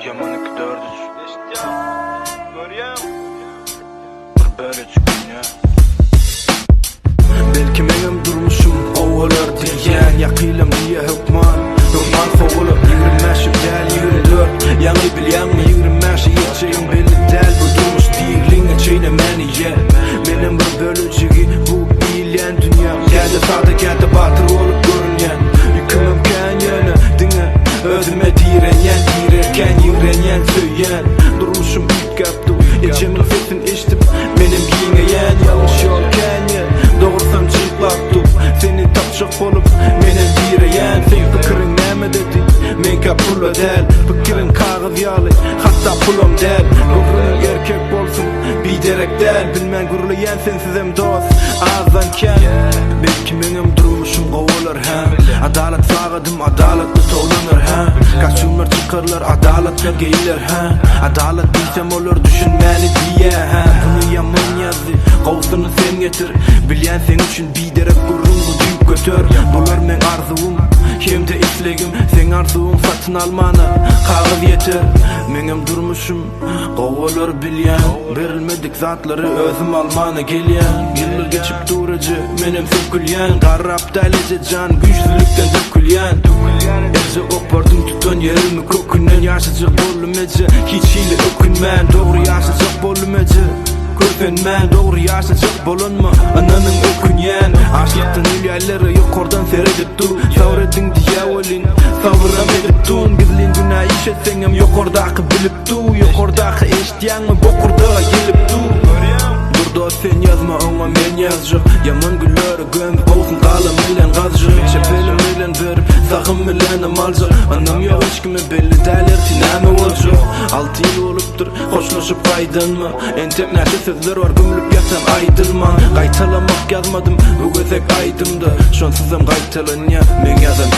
Ýaman iki dördüç. Eşitýäň, görýäň. Bir bölejik dünýä. Belki meňem durmuşym gowy bolar diýýän Ýakylam diýýä hökman, hökman sowular 25 däl 24 Ýaňy bilýäňmi 25-e ýetjegim belli däl Bu durmuş diýigliňe çeýnemän iýýä Menem bir bölejigi bu iýilýän dünýä Käde sada käde batyr bolup görünýän Ýükümem kän ýöne diňe özüme direnýän Direrkän ýigrenýän söýýän Durmuşym üýtgäp dur Ejemiň sesin eşdip menem giňeýän Ýalňyş ýol kän ýer Dogrusam jyklap dur Seni tapjak bolup menem direýän Seň pikiriň nämededi Meňkä pula däl Pikiriň kagyz ýaly Hatda pulam däl Gürrüňiň erkek bolsun Biderek däl Bilmän gürleýän sensizem dost Azdan kän Belki meňem durmuşym gowy bolar hä Adalat sagadym adalatly towlanar hä Kostýumlar çykarlar adalatly geýiler hä Adalat diýsem olar düşünmäni diýýä hä Muny ýaman ýazdy gowusyny sen getir Bilýän seň üçin biderek gürrüň bu düýp göter Bular meň arzuwym hem-de islegim Seň arzuwyň satyn almana kagyz ýeter Meňem durmuşym Gowy bolar bilýän Berilmedik zatlary özüm almana gelýän Ýyllar geçip dur eje menem sökülýän Garrap däl eje jan güýçsüzlikden dökülýän Eje gopardym tutan ýerimi kökünden Ýaşajak boldum eje hiç hili ökünmän Dogry ýaşajak boldum eje kösenmän Dogry ýaşajak bolanma ynanyň ökünýän Açlykdan ölýänlere ýokardan seredip dur Sabyr ediň diýýä welin sabyram edip dur Gizlin günä iş etseňem ýokardaky bilip dur Ýokardaky eşitýäňmi bokurdaga gelip dur Dur dost sen ýazma oňa men ýazjak Ýaman gülleri gömüp gowsun galam bilen gazjak Çep elim bilen berip sagym bilenem aljak Ynam ýok hiç kime belli däl ertir näme boljak Alty ýyl bolupdyr hoşlaşyp gaýdanma Entek näçe sözler bar gömlüp ýatan aýdylman Gaýtalamak ýazmadym bu gezek aýdymda Şonsuzam gaýtalanýar meň ýazan.